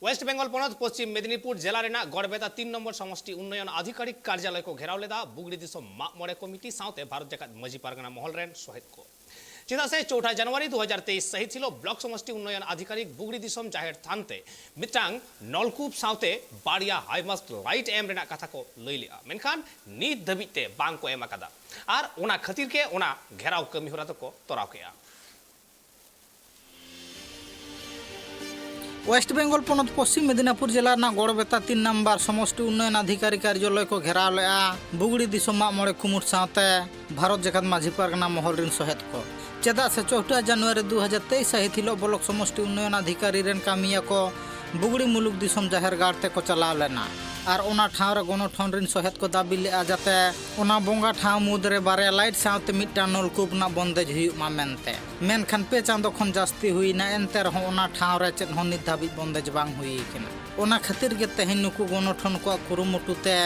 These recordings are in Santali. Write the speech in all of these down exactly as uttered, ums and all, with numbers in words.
ᱳᱭᱮᱥᱴ ᱵᱮᱝᱜᱚᱞ ᱯᱚᱱᱚᱛ ᱯᱚᱥᱪᱤᱢ ᱢᱮᱫᱤᱱᱤᱯᱩᱨ ᱡᱮᱞᱟ ᱨᱮᱱᱟᱜ ᱜᱚᱲᱵᱮᱛᱟ ᱛᱤᱱ ᱱᱚᱢᱵᱚᱨ ᱥᱚᱢᱚᱥᱴᱤ ᱩᱱᱱᱚᱭᱚᱱ ᱟᱫᱷᱤᱠᱟᱨᱤᱠ ᱠᱟᱨᱡᱟᱞᱚᱭ ᱠᱚ ᱜᱷᱮᱨᱟᱣ ᱞᱮᱫᱟ ᱵᱩᱜᱲᱤ ᱫᱤᱥᱚᱢ ᱢᱟᱜ ᱢᱚᱬᱮ ᱠᱚᱢᱤᱴᱤ ᱥᱟᱶᱛᱮ ᱵᱷᱟᱨᱚᱛ ᱡᱟᱠᱟᱛ ᱢᱟᱹᱡᱷᱤ ᱯᱟᱨᱜᱟᱱᱟ ᱢᱚᱦᱚᱞ ᱨᱮᱱ ᱥᱚᱦᱮᱫ ᱠᱚ᱾ ᱪᱮᱫᱟᱜ ᱥᱮ ᱪᱳᱣᱴᱷᱟ ᱡᱟᱱᱩᱣᱟᱨᱤ ᱫᱩ ᱦᱟᱡᱟᱨ ᱛᱮᱭᱤᱥ ᱥᱟᱹᱦᱤᱛ ᱦᱤᱞᱳᱜ ᱵᱞᱚᱠ ᱥᱚᱢᱚᱥᱴᱤ ᱩᱱᱱᱚᱭᱚᱱ ᱟᱫᱷᱤᱠᱟᱨᱤᱠ ᱵᱩᱜᱲᱤ ᱫᱤᱥᱚᱢ ᱡᱟᱦᱮᱨ ᱛᱷᱟᱱ ᱛᱮ ᱢᱤᱫᱴᱟᱝ ᱱᱚᱞᱠᱩᱯ ᱥᱟᱶᱛᱮ ᱵᱟᱨᱭᱟ ᱦᱟᱭᱢᱟᱥᱴ ᱞᱟᱭᱤᱴ ᱮᱢ ᱨᱮᱱᱟᱜ ᱠᱟᱛᱷᱟ ᱠᱚ ᱞᱟᱹᱭ ᱞᱮᱫᱼᱟ, ᱢᱮᱱᱠᱷᱟᱱ ᱱᱤᱛ ᱫᱷᱟᱹᱵᱤᱡ ᱛᱮ ᱵᱟᱝ ᱠᱚ ᱮᱢ ᱟᱠᱟᱫᱟ᱾ ᱟᱨ ᱚᱱᱟ ᱠᱷᱟᱹᱛᱤᱨ ᱜᱮ ᱚᱱᱟ ᱜᱷᱮᱨᱟᱣ ᱠᱟᱹᱢᱤ ᱦᱚᱨᱟ ᱫᱚᱠᱚ ᱛᱚᱨᱟᱣ ᱠᱮᱫᱼᱟ᱾ ᱳᱭᱮᱥᱴ ᱵᱮᱝᱜᱚᱞ ᱯᱚᱱᱚᱛ ᱯᱚᱥᱪᱤᱢ ᱢᱮᱫᱤᱱᱟᱯᱩᱨ ᱡᱮᱞᱟ ᱨᱮᱱᱟᱜ ᱜᱚᱲᱵᱮᱛᱟ ᱛᱤᱱ ᱱᱟᱢᱵᱟᱨ ᱥᱚᱢᱚᱥᱴᱤ ᱩᱱᱱᱚᱭᱚᱱ ᱟᱫᱷᱤᱠᱟᱨᱤ ᱠᱟᱨᱡᱟᱞᱚᱭ ᱠᱚ ᱜᱷᱮᱨᱟᱣ ᱞᱮᱫᱼᱟ ᱵᱩᱜᱲᱤ ᱫᱤᱥᱚᱢ ᱢᱟᱜ ᱢᱚᱬᱮ ᱠᱩᱢᱩᱴ ᱥᱟᱶᱛᱮ ᱵᱷᱟᱨᱚᱛ ᱡᱟᱠᱟᱛ ᱢᱟᱹᱡᱷᱤ ᱯᱟᱨᱜᱟᱱᱟ ᱢᱚᱦᱚᱞ ᱨᱤᱱ ᱥᱚᱦᱮᱫ ᱠᱚ᱾ ᱪᱮᱫᱟᱜ ᱥᱮ ᱪᱳᱣᱴᱷᱟ ᱡᱟᱱᱩᱣᱟᱨᱤ ᱫᱩ ᱦᱟᱡᱟᱨ ᱛᱮᱭᱤᱥ ᱥᱟᱹᱦᱤᱛ ᱦᱤᱞᱳᱜ ᱵᱞᱚᱠ ᱥᱚᱢᱚᱥᱴᱤ ᱩᱱᱱᱚᱭᱚᱱ ᱟᱫᱷᱤᱠᱟᱨᱤ ᱨᱮᱱ ᱠᱟᱹᱢᱤᱭᱟᱹ ᱠᱚ ᱵᱩᱜᱲᱤ ᱢᱩᱞᱩᱠ ᱫᱤᱥᱚᱢ ᱡᱟᱦᱮᱨ ᱜᱟᱲ ᱛᱮᱠᱚ ᱪᱟᱞᱟᱣ ᱞᱮᱱᱟ ᱟᱨ ᱚᱱᱟ ᱴᱷᱟᱶ ᱨᱮ ᱜᱚᱱᱚᱴᱷᱚᱱ ᱨᱤᱱ ᱥᱚᱦᱮᱫ ᱠᱚ ᱫᱟᱹᱵᱤ ᱞᱮᱫᱼᱟ ᱡᱟᱛᱮ ᱚᱱᱟ ᱵᱚᱸᱜᱟ ᱴᱷᱟᱶ ᱢᱩᱫᱽᱨᱮ ᱵᱟᱨᱭᱟ ᱞᱟᱭᱤᱴ ᱥᱟᱶᱛᱮ ᱢᱤᱫᱴᱟᱝ ᱱᱚᱞᱠᱩᱯ ᱨᱮᱱᱟᱜ ᱵᱚᱱᱫᱮᱡᱽ ᱦᱩᱭᱩᱜ ᱢᱟ ᱢᱮᱱᱛᱮ᱾ ᱢᱮᱱᱠᱷᱟᱱ ᱯᱮ ᱪᱟᱸᱫᱚ ᱠᱷᱚᱱ ᱡᱟᱹᱥᱛᱤ ᱦᱩᱭᱱᱟ, ᱮᱱᱛᱮ ᱨᱮᱦᱚᱸ ᱚᱱᱟ ᱴᱷᱟᱶ ᱨᱮ ᱪᱮᱫ ᱦᱚᱸ ᱱᱤᱛ ᱫᱷᱟᱹᱵᱤᱡ ᱵᱚᱱᱫᱮᱡᱽ ᱵᱟᱝ ᱦᱩᱭ ᱟᱠᱟᱱᱟ᱾ ᱚᱱᱟ ᱠᱷᱟᱹᱛᱤᱨ ᱜᱮ ᱛᱮᱦᱮᱧ ᱱᱩᱠᱩ ᱜᱚᱱᱚᱴᱷᱚᱱ ᱠᱚᱣᱟᱜ ᱠᱩᱨᱩᱢᱩᱴᱩ ᱛᱮ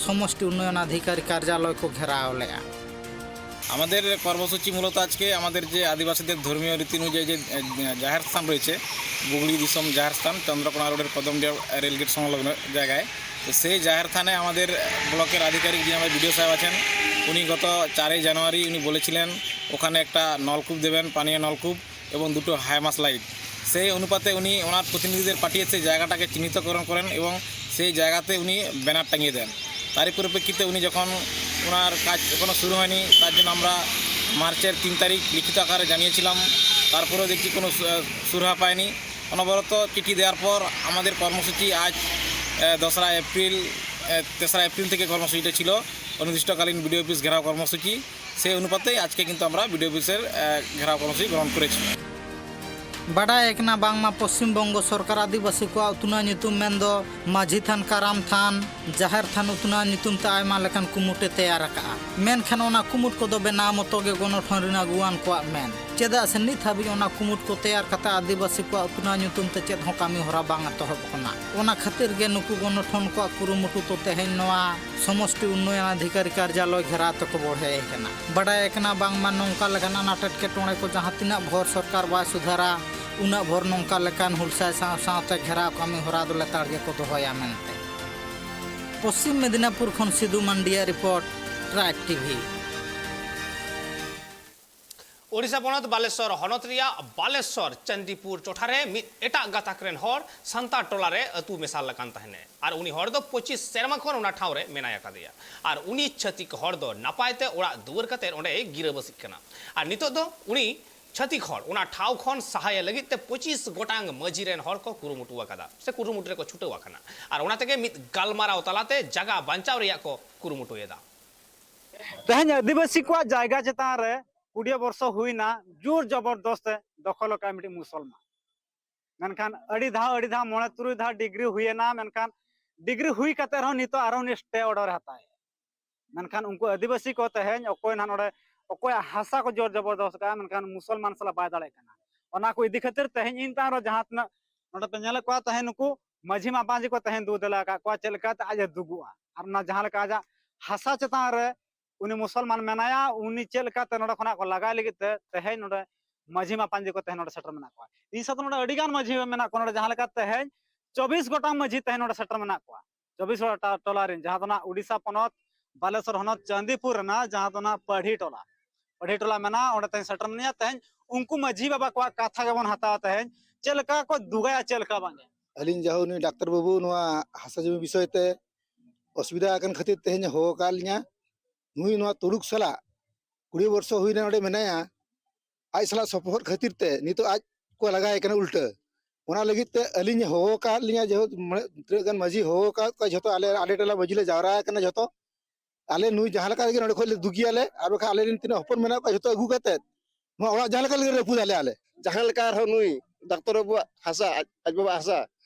ᱥᱚᱢᱚᱥᱴᱤ ᱩᱱᱱᱚᱭᱚᱱ ᱟᱫᱷᱤᱠᱟᱨᱤ ᱠᱟᱨᱡᱟᱞᱚᱭ ᱠᱚ ᱜᱷᱮᱨᱟᱣ ᱞᱮᱫᱼᱟ᱾ আমাদের কর্মসূচি মূলত আজকে আমাদের যে আদিবাসীদের ধর্মীয় রীতি অনুযায়ী যে, এ, জাহের স্থান রয়েছে, বুগলি দিসম জাহের স্থান, চন্দ্রকোনা রোডের কদমডিয়া রেলগেট সংলগ্ন জায়গায়, তো সেই জাহের স্থানে আমাদের ব্লকের আধিকারিক যিনি আমার বিডিও সাহেব আছেন, উনি গত চারই জানুয়ারি উনি বলেছিলেন ওখানে একটা নলকূপ দেবেন, পানীয় নলকূপ এবং দুটো হাইমাস লাইট। সেই অনুপাতে উনি ওনার প্রতিনিধিদের পাঠিয়ে সেই জায়গাটাকে চিহ্নিতকরণ করেন এবং সেই জায়গাতে উনি ব্যানার টাঙিয়ে দেন। তারই পরিপ্রেক্ষিতে উনি যখন ওনার কাজ এখনও শুরু হয়নি, তার জন্য আমরা মার্চের তিন তারিখ লিখিত আকারে জানিয়েছিলাম, তারপরেও দেখছি কোনো সু-, সুরাহা পায়নি। অনবরত চিঠি দেওয়ার পর আমাদের কর্মসূচি আজ, আহ, দোসরা এপ্রিল, আহ, তেসরা এপ্রিল থেকে কর্মসূচিটা ছিল অনির্দিষ্টকালীন বিডিও অফিস ঘেরাও কর্মসূচি। সেই অনুপাতেই আজকে কিন্তু আমরা বিডিও অফিসের, আহ, ঘেরাও কর্মসূচি গ্রহণ করেছি। ᱵᱟᱰᱟᱭ ᱟᱠᱟᱱᱟ ᱵᱟᱝᱢᱟ ᱯᱚᱥᱪᱤᱢ ᱵᱚᱝᱜᱚ ᱥᱚᱨᱠᱟᱨ ᱟᱹᱫᱤᱵᱟᱹᱥᱤ ᱠᱚᱣᱟᱜ ᱩᱛᱱᱟᱹᱣ ᱧᱩᱛᱩᱢ ᱢᱮᱱᱫᱚ ᱢᱟᱹᱡᱷᱤ ᱛᱷᱟᱱ, ᱠᱟᱨᱟᱢ ᱛᱷᱟᱱ, ᱡᱟᱦᱮᱨ ᱛᱷᱟᱱ ᱩᱛᱱᱟᱹᱣ ᱧᱩᱛᱩᱢ ᱛᱮ ᱟᱭᱢᱟ ᱞᱮᱠᱟᱱ ᱠᱩᱢᱩᱴ ᱮ ᱛᱮᱭᱟᱨ ᱟᱠᱟᱫᱼᱟ᱾ ᱢᱮᱱᱠᱷᱟᱱ ᱚᱱᱟ ᱠᱩᱢᱩᱴ ᱠᱚᱫᱚ ᱵᱮᱱᱟᱣ ᱢᱚᱛᱚ ᱜᱮ ᱜᱚᱱᱚᱴᱷᱚᱱ ᱨᱤᱱ ᱟᱹᱜᱩᱣᱟᱱ ᱠᱚᱣᱟᱜ ᱢᱮᱱ᱾ ᱪᱮᱫᱟᱜ ᱥᱮ ᱱᱤᱛ ᱦᱟᱹᱵᱤᱡ ᱚᱱᱟ ᱠᱩᱢᱩᱴ ᱠᱚ ᱛᱮᱭᱟᱨ ᱠᱟᱛᱮ ᱟᱹᱫᱤᱵᱟᱹᱥᱤ ᱠᱚᱣᱟᱜ ᱩᱛᱱᱟᱹᱣ ᱧᱩᱛᱩᱢ ᱛᱮ ᱪᱮᱫ ᱦᱚᱸ ᱠᱟᱹᱢᱤ ᱦᱚᱨᱟ ᱵᱟᱝ ᱮᱛᱚᱦᱚᱵ ᱟᱠᱟᱱᱟ᱾ ᱚᱱᱟ ᱠᱷᱟᱹᱛᱤᱨ ᱜᱮ ᱱᱩᱠᱩ ᱜᱚᱱᱚᱴᱷᱚᱱ ᱠᱚᱣᱟᱜ ᱠᱩᱨᱩᱢᱩᱴᱩ ᱛᱚ ᱛᱮᱦᱮᱧ ᱱᱚᱣᱟ ᱥᱚᱢᱚᱥᱴᱤ ᱩᱱᱱᱚᱭᱚᱱ ᱟᱫᱷᱤᱠᱟᱨᱤ ᱠᱟᱨᱡᱟᱞᱚᱭ ᱜᱷᱮᱨᱟᱣ ᱛᱮᱠᱚ ᱵᱚᱲᱦᱮ ᱟᱠᱟᱱᱟ᱾ ᱵᱟᱰᱟᱭ ᱟᱠᱟᱱᱟ ᱵᱟᱝᱢᱟ ᱱᱚᱝᱠᱟ ᱞᱮᱠᱟᱱ ᱟᱱᱟᱴ ᱮᱴᱠᱮᱴᱚᱬᱮ ᱠᱚ ᱡᱟᱦᱟᱸ ᱛᱤᱱᱟᱹᱜ ᱵᱷᱳᱨ ᱥᱚᱨᱠᱟᱨ ᱵᱟᱭ ᱥᱩᱫᱷᱟᱹᱨᱟ, ᱩᱱᱟᱹᱜ ᱵᱷᱳᱨ ᱱᱚᱝᱠᱟ ᱞᱮᱠᱟᱱ ᱦᱩᱞᱥᱟᱹᱭ ᱥᱟᱶ ᱥᱟᱶᱛᱮ ᱜᱷᱮᱨᱟᱣ ᱠᱟᱹᱢᱤ ᱦᱚᱨᱟ ᱫᱚ ᱞᱮᱛᱟᱲ ᱜᱮᱠᱚ ᱫᱚᱦᱚᱭᱟ ᱢᱮᱱᱛᱮ᱾ ᱯᱚᱥᱪᱤᱢ ᱢᱮᱫᱤᱱᱟᱯᱩᱨ ᱠᱷᱚᱱ ᱥᱤᱫᱩ ᱢᱟᱱᱰᱤᱭᱟᱜ ᱨᱤᱯᱳᱨᱴ, ᱴᱨᱟᱭᱤᱵᱽ ᱴᱤᱵᱷᱤ᱾ ᱳᱰᱤᱥᱟ ᱯᱚᱱᱚᱛ ᱵᱟᱞᱮᱥᱚᱨ ᱦᱚᱱᱚᱛ ᱨᱮᱭᱟᱜ ᱵᱟᱞᱮᱥᱚᱨ ᱪᱟᱱᱫᱤᱯᱩᱨ ᱴᱚᱴᱷᱟ ᱨᱮ ᱢᱤᱫ ᱮᱴᱟᱜ ᱜᱟᱛᱟᱠ ᱨᱮᱱ ᱦᱚᱲ ᱥᱟᱱᱛᱟᱲ ᱴᱚᱞᱟ ᱨᱮ ᱟᱹᱛᱩ ᱢᱮᱥᱟᱞ ᱟᱠᱟᱱ ᱛᱟᱦᱮᱱᱮ᱾ ᱟᱨ ᱩᱱᱤ ᱦᱚᱲ ᱫᱚ ᱯᱚᱸᱪᱤᱥ ᱥᱮᱨᱢᱟ ᱠᱷᱚᱱ ᱚᱱᱟ ᱴᱷᱟᱶ ᱨᱮ ᱢᱮᱱᱟᱭ ᱟᱠᱟᱫᱮᱭᱟ᱾ ᱟᱨ ᱩᱱᱤ ᱪᱷᱟᱹᱛᱤᱠ ᱦᱚᱲ ᱫᱚ ᱱᱟᱯᱟᱭ ᱛᱮ ᱚᱲᱟᱜ ᱫᱩᱣᱟᱹᱨ ᱠᱟᱛᱮ ᱚᱸᱰᱮᱭ ᱜᱤᱨᱟᱹᱵᱟᱹᱥᱤᱜ ᱠᱟᱱᱟ᱾ ᱟᱨ ᱱᱤᱛᱚᱜ ᱫᱚ ᱩᱱᱤ ᱪᱷᱟᱹᱛᱤᱠ ᱦᱚᱲ ᱚᱱᱟ ᱴᱷᱟᱶ ᱠᱷᱚᱱ ᱥᱟᱦᱟᱭᱮ ᱞᱟᱹᱜᱤᱫ ᱛᱮ ᱯᱚᱸᱪᱤᱥ ᱜᱚᱴᱟᱝ ᱢᱟᱹᱡᱷᱤ ᱨᱮᱱ ᱦᱚᱲ ᱠᱚ ᱠᱩᱨᱩᱢᱩᱴᱩ ᱟᱠᱟᱫᱟ, ᱥᱮ ᱠᱩᱨᱩᱢᱩᱴᱩ ᱨᱮᱠᱚ ᱪᱷᱩᱴᱟᱹᱣ ᱟᱠᱟᱱᱟ᱾ ᱟᱨ ᱚᱱᱟ ᱛᱮᱜᱮ ᱢᱤᱫ ᱜᱟᱞᱢᱟᱨᱟᱣ ᱛᱟᱞᱟᱛᱮ ᱡᱟᱜᱟ ᱵᱟᱧᱪᱟᱣ ᱨᱮᱭᱟᱜ ᱠᱚ ᱠᱩᱨᱩᱢᱩᱴᱩᱭᱮᱫᱟ᱾ ᱛᱮᱦᱮᱧ ᱟᱹᱫᱤᱵᱟᱹᱥᱤ ᱠᱚᱣᱟᱜ ᱡᱟᱭᱜᱟ ᱪᱮᱛᱟᱱ ᱨᱮ ᱠᱩᱲᱤ ᱵᱚᱨᱥᱚ ᱦᱩᱭᱱᱟ, ᱡᱳᱨ ᱡᱚᱵᱚᱨᱫᱚᱥᱛ ᱮ ᱫᱚᱠᱷᱚᱞ ᱟᱠᱟᱫ ᱢᱤᱫᱴᱤᱡ ᱢᱩᱥᱚᱞᱢᱟᱱ᱾ ᱢᱮᱱᱠᱷᱟᱱ ᱟᱹᱰᱤ ᱫᱷᱟᱣ, ᱟᱹᱰᱤ ᱫᱷᱟᱣ ᱢᱚᱬᱮ ᱛᱩᱨᱩᱭ ᱫᱷᱟᱣ ᱰᱤᱜᱽᱨᱤ ᱦᱩᱭᱮᱱᱟ, ᱢᱮᱱᱠᱷᱟᱱ ᱰᱤᱜᱽᱨᱤ ᱦᱩᱭ ᱠᱟᱛᱮ ᱨᱮᱦᱚᱸ ᱱᱤᱛᱚᱜ ᱟᱨᱦᱚᱸ ᱩᱱᱤ ᱥᱴᱮ ᱚᱨᱰᱟᱨ ᱮ ᱦᱟᱛᱟᱣᱮᱫᱼᱟ᱾ ᱢᱮᱱᱠᱷᱟᱱ ᱩᱱᱠᱩ ᱟᱹᱫᱤᱵᱟᱹᱥᱤ ᱠᱚ ᱛᱮᱦᱮᱧ ᱚᱠᱚᱭ ᱱᱟᱦᱟᱜ ᱱᱚᱰᱮ ᱚᱠᱚᱭᱟᱜ ᱦᱟᱥᱟ ᱠᱚ ᱡᱳᱨ ᱡᱚᱵᱚᱨᱫᱚᱥ ᱠᱟᱜᱼᱟ, ᱢᱮᱱᱠᱷᱟᱱ ᱢᱩᱥᱚᱞᱢᱟᱱ ᱥᱟᱞᱟᱜ ᱵᱟᱭ ᱫᱟᱲᱮᱭᱟᱜ ᱠᱟᱱᱟ᱾ ᱚᱱᱟ ᱠᱚ ᱤᱫᱤ ᱠᱷᱟᱹᱛᱤᱨ ᱛᱮᱦᱮᱧ ᱤᱧ ᱛᱟᱭᱚᱢ ᱨᱮ ᱡᱟᱦᱟᱸ ᱛᱤᱱᱟᱹᱜ ᱱᱚᱰᱮ ᱯᱮ ᱧᱮᱞᱮᱫ ᱠᱚᱣᱟ, ᱛᱮᱦᱮᱧ ᱱᱩᱠᱩ ᱢᱟᱹᱡᱷᱤ ᱢᱟᱯᱟᱡᱤ ᱠᱚ ᱛᱮᱦᱮᱧ ᱫᱩ ᱫᱮᱞᱟ ᱟᱠᱟᱫ ᱠᱚᱣᱟ, ᱪᱮᱫ ᱞᱮᱠᱟᱛᱮ ᱟᱡ ᱮ ᱫᱩᱜᱩᱜᱼᱟ᱾ ᱟᱨ ᱚᱱᱟ ᱡᱟᱦᱟᱸ ᱞᱮᱠᱟ ᱟᱡᱟᱜ ᱦᱟᱥᱟ ᱪᱮᱛᱟᱱ ᱨᱮ ᱩᱱᱤ ᱢᱩᱥᱚᱞᱢᱟᱱ ᱢᱮᱱᱟᱭᱟ, ᱩᱱᱤ ᱪᱮᱫ ᱞᱮᱠᱟᱛᱮ ᱱᱚᱰᱮ ᱠᱷᱚᱱᱟᱜ ᱠᱚ ᱞᱟᱜᱟᱭ ᱞᱟᱹᱜᱤᱫ ᱛᱮ ᱛᱮᱦᱮᱧ ᱱᱚᱰᱮ ᱢᱟᱹᱡᱷᱤ ᱢᱟᱯᱟᱡᱤ ᱠᱚ ᱛᱮᱦᱮᱧ ᱱᱚᱰᱮ ᱥᱮᱴᱮᱨ ᱢᱮᱱᱟᱜ ᱠᱚᱣᱟ᱾ ᱤᱧ ᱥᱟᱶᱛᱮ ᱱᱚᱰᱮ ᱟᱹᱰᱤ ᱜᱟᱱ ᱢᱟᱹᱡᱷᱤ ᱢᱮᱱᱟᱜ ᱠᱚᱣᱟ ᱱᱚᱰᱮ, ᱡᱟᱦᱟᱸ ᱞᱮᱠᱟ ᱛᱮᱦᱮᱧ ᱪᱚᱵᱵᱤᱥ ᱜᱚᱴᱟᱝ ᱢᱟᱹᱡᱷᱤ ᱛᱮᱦᱮᱧ ᱱᱚᱰᱮ ᱥᱮᱴᱮᱨ ᱢᱮᱱᱟᱜ ᱠᱚᱣᱟ᱾ ᱪᱚᱵᱵᱤᱥ ᱜᱚᱴᱟ ᱴᱚᱞᱟ ᱨᱮᱱ, ᱡᱟᱦᱟᱸ ᱫᱚ ᱱᱟᱜ ᱩᱰᱤᱥᱟ ᱯᱚᱱᱚᱛ ᱵᱟᱞᱮᱥᱚᱨ ᱦᱚᱱᱚᱛ ᱪᱟᱸᱫᱤᱯᱩᱨ ᱨᱮᱱᱟᱜ, ᱡᱟᱦᱟᱸ ᱫᱚ ᱱᱟᱜ ᱯᱟᱹᱲᱦᱤ ᱴᱚᱞᱟ, ᱯᱟᱹᱲᱦᱤ ᱴᱚᱞᱟ ᱢᱮᱱᱟᱜᱼᱟ, ᱚᱸᱰᱮ ᱛᱮᱦᱮᱧ ᱥᱮᱴᱮᱨ ᱢᱮᱱᱟᱭᱟ᱾ ᱛᱮᱦᱮᱧ ᱩᱱᱠᱩ ᱢᱟᱹᱡᱷᱤ ᱵᱟᱵᱟ ᱠᱚᱣᱟᱜ ᱠᱟᱛᱷᱟ ᱜᱮᱵᱚᱱ ᱦᱟᱛᱟᱣᱟ ᱛᱮᱦᱮᱧ, ᱪᱮᱫ ᱞᱮᱠᱟ ᱠᱚ ᱫᱩᱜᱟᱭᱟ, ᱪᱮᱫ ᱞᱮᱠᱟ ᱵᱟᱝ᱾ ᱟᱹᱞᱤᱧ ᱡᱟᱦᱳ ᱱᱩᱭ ᱰᱟᱠᱛᱟᱨ ᱵᱟᱹᱵᱩ ᱱᱚᱣᱟ ᱦᱟᱥᱟ ᱡᱚᱢᱤ ᱵᱤᱥᱚᱭ ᱛᱮ ᱚᱥᱩᱵᱤᱫᱷᱟ ᱟᱠᱟᱱ ᱠᱷᱟᱹᱛᱤᱨ ᱛᱮᱦᱮᱧ ᱦᱚᱦᱚ ᱟᱠᱟᱫ ᱞᱤᱧᱟ᱾ ᱱᱩᱭ ᱱᱚᱣᱟ ᱛᱩᱲᱩᱠ ᱥᱟᱞᱟᱜ ᱠᱩᱲᱤ ᱵᱚᱨᱥᱚ ᱦᱩᱭᱱᱟ ᱱᱚᱰᱮ ᱢᱮᱱᱟᱭᱟ, ᱟᱡ ᱥᱟᱞᱟᱜ ᱥᱚᱯᱚᱦᱚᱫ ᱠᱷᱟᱹᱛᱤᱨ ᱛᱮ ᱱᱤᱛᱚᱜ ᱟᱡ ᱠᱚ ᱞᱟᱜᱟᱭ ᱠᱟᱱᱟ ᱩᱞᱴᱟᱹ᱾ ᱚᱱᱟ ᱞᱟᱹᱜᱤᱫ ᱛᱮ ᱟᱹᱞᱤᱧ ᱦᱚᱦᱚ ᱟᱠᱟᱫ ᱞᱤᱧᱟ, ᱡᱮᱦᱮᱛᱩ ᱢᱚᱬᱮ, ᱛᱤᱱᱟᱹᱜ ᱜᱟᱱ ᱢᱟᱹᱡᱷᱤ ᱦᱚᱦᱚ ᱟᱠᱟᱫ ᱠᱚᱣᱟ, ᱡᱷᱚᱛᱚ ᱟᱞᱮ ᱟᱞᱮ ᱴᱚᱞᱟ ᱢᱟᱹᱡᱷᱤ ᱞᱮ ᱡᱟᱣᱨᱟ ᱟᱠᱟᱱᱟ ᱡᱷᱚᱛᱚ᱾ ᱟᱞᱮ ᱱᱩᱭ ᱡᱟᱦᱟᱸ ᱞᱮᱠᱟ ᱨᱮᱜᱮ ᱱᱚᱰᱮ ᱠᱷᱚᱱ ᱞᱮ ᱫᱩᱜᱤᱭᱟᱞᱮ, ᱟᱨ ᱵᱟᱠᱷᱟᱱ ᱟᱞᱮ ᱨᱮᱱ ᱛᱤᱱᱟᱹᱜ ᱦᱚᱯᱚᱱ ᱢᱮᱱᱟᱜ ᱠᱚᱣᱟ ᱡᱷᱚᱛᱚ ᱟᱹᱜᱩ ᱠᱟᱛᱮ ᱱᱚᱣᱟ ᱚᱲᱟᱜ ᱡᱟᱦᱟᱸ ᱞᱮᱠᱟ ᱨᱮᱜᱮ ᱨᱟᱹᱯᱩᱫ ᱟᱞᱮ ᱟᱞᱮ᱾ ᱡᱟᱦᱟᱸ ᱞᱮᱠᱟ ᱟᱨᱦᱚᱸ ᱱᱩᱭ ᱰᱟᱠᱛᱚᱨ ᱵᱟᱹᱵᱩᱣᱟᱜ ᱦᱟᱥᱟ, ᱟᱡ, ᱟᱡ ᱵᱟᱵᱟᱣᱟᱜ ᱦᱟᱥᱟ